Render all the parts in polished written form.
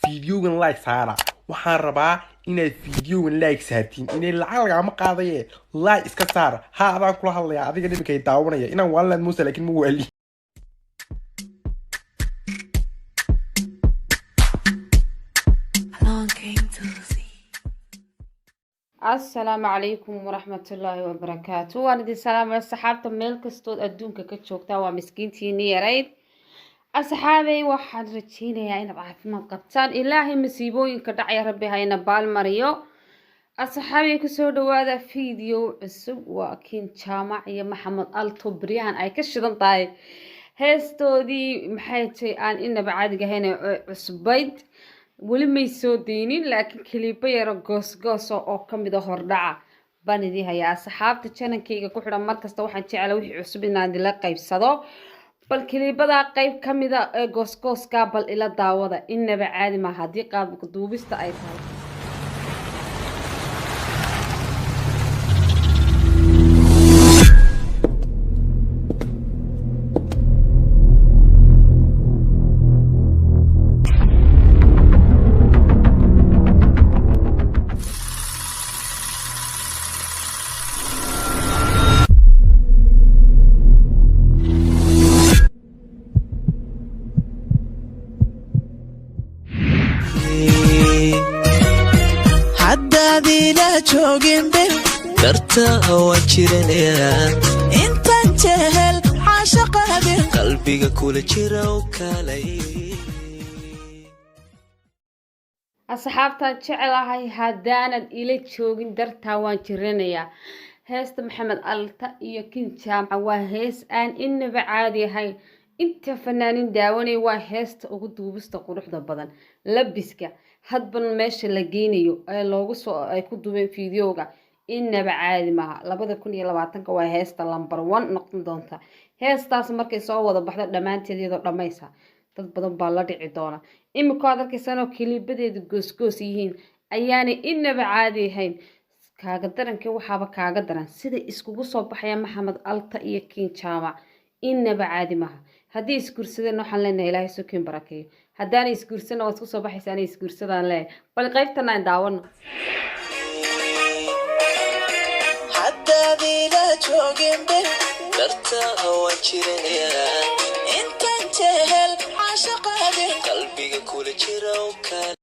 Fiidiyogan like saara. Waxaan rabaa inaad fiidiyogan like saartiin. Inay lacag lagama qaadaye, like iska saar. Ha, adaan kula hadlaya adiga nimankay daawanaya inaan waalinaad muusa, laakiin ma waali. Asalaamu calaykum waraxmatullaahi wabarakaatu. Waan idin salaamaya asxaabta meel kastood adduunka ka joogtaa. Waa miskiintiini yarayd asxaabey. Waxaan rajeynayaa inaad caafimaad qabtaan. Ilaahay masiibooyinka dhacaya rabbi hayna baalmariyo. Asxaabey, kusoo dhawaada video cusub. Waa Kiin Jaamac iyo Maxamed Alto. Beryahan ay ka shidan tahay heestoodii, maxay tahay, aan inaba caadiga ahayn ee cusbayd. Weli may soo deynin, laakiin kiliibo yaro goosgoosa oo kamid a hordhaca baan idii hayaa. Asxaabta channelkayga ku xidhan, markasta waxaan jecla wixii cusub inaan idinla qaybsado. Bal kiliibadaa qayb kamida ee goosgooskaa bal ila daawada. Inaba caadi maaha haddii qaab duubista ay tahay. Haddaad ila jooginbe, darta waan jiranayaa. Intaan jehel caashaqaabin, qalbiga kula jira u kaalay. Asxaabtaan jecelahay, haddaanad ila joogin dartaa waan jiranayaa. Heesta Maxamed Alta iyo Kin Jaamaca waa hees aan inaba caadi ahayn. Inta fanaanin daawanay, waa heesta ugu duubista quruxda badan. Labiska hadban meesha la geynayo ee loogu soo ay ku duubeen fiideoga inaba caadi maaha. 2020-ka waa heesta number one noqon doonta. Heestaas markay soo wada baxdo dhammaanteed iyadoo dhammaysa, dad badan baa la dhici doona. Imika aad arkaysanoo kiliibadeedu goosgoos yihiin ayaanay inaba caadi ahayn. Kaaga darankii waxaaba kaaga daran sida iskugu soo baxaya Maxamed Alta iyo Kiin Jaamac. Inaba caadi maaha. Haddii isguursadeen, waxaan leenahay Ilaahay sukiin barakeeyo. Haddaanay isguursana, waad kusoo baxaysa anay isguursadaan leeyahay. Bal qaybtana aan daawano. Haddaad ila jooginbe, darta waan jiranayaa. Intaan jehel caashaqaabin, qalbiga kula jira u kaalay.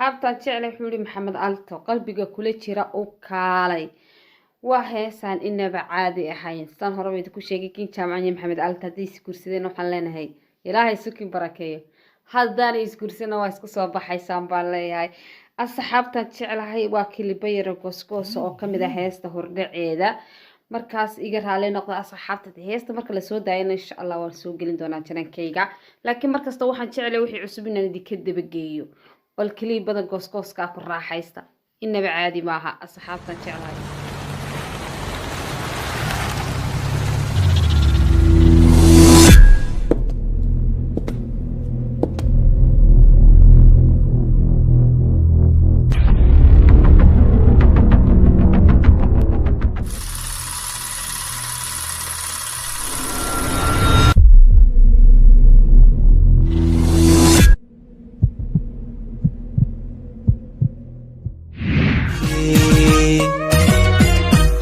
Asxaabtaan jeclay, wuxuu yihi Maxamed Alto, qalbiga kula jira u kaalay. Waa heesaan inaba caadi ahayn. Sidaan horeba idinku sheegay, Kiin Jaamac iyo Maxamed Alto hadday isguursadeen, waxaan leenahay Ilaahay sukin barakeeyo. Haddaanay isguursana, waa isku soo baxaysaan baan leeyahay. Asxaabtaan jeclahay, waa kiliba yaro goosgoosa oo kamid ah heesta hordhaceeda. Markaas iga raali noqda asxaabta. Heesta marka lasoo daayana, insha Allah waan soo gelin doonaa channelkayga, laakiin markasta waxaan jeclay wixii cusub inaan idinka dabageeyo. Bal kiliibada goosgooskaa ku raaxaysta. Inaba caadi maaha, asxaabtaan jeclahay.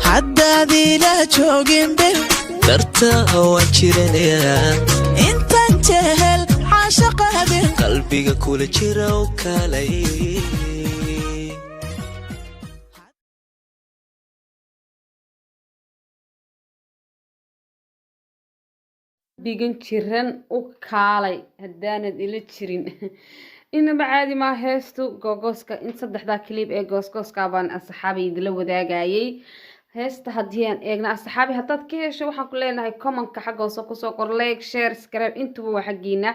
Haddaad ila jooginbe, darta waan jiranayaa. Intaan jehel caashaqaabin, qalbiga kula jira u kaalay. Bigan jiran u kaalay haddaanad ila jirin. Inaba caadi maa heestu googooska. In saddexdaa clip ee goosgooska baan asxaabi idila wadaagayay. Heesta haddii aan eegna, asxaabi, haddaad ka hesho, waxaan ku leenahay commentka xagga hoose kusoo qor, like, share, subscribe, intuba waa xaggiina.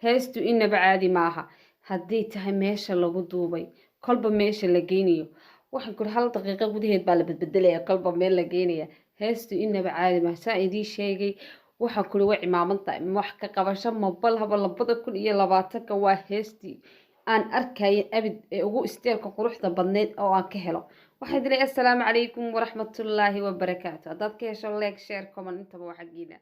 Heestu inaba caadi maaha. Hadday tahay meesha lagu duubay, kolba meesha la geynayo, waxaan kuri hal daqiiqo gudaheed baa la bedbedelaya, kolba meel la geynaya. Heestu inaba caadi maaha. Saa idiin sheegay, waxaan kuri way cimaaman tahay, wax ka qabasho mabal haba. 2020-ka waa heestii aan arkaya abid ee ugu isteelka quruxda badneyd oo aan ka helo. Waxaan idin leeyahay assalaamu calaykum waraxmatullaahi wabarakaatu. Haddaad ka hesho, like, share, comment, intaba waa xaggiina.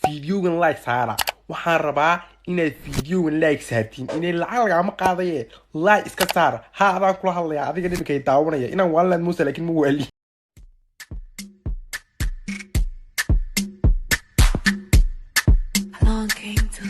Fiidiyogan like saara. Waxaan rabaa inaad fiidiyowan like saartiin. Inay lacag lagaama qaadaye, like iska saar. Ha, adaan kula hadlaya, adiga nimankay daawanaya. Inaan waalinaad muusa, laakiin ma waali. Longing to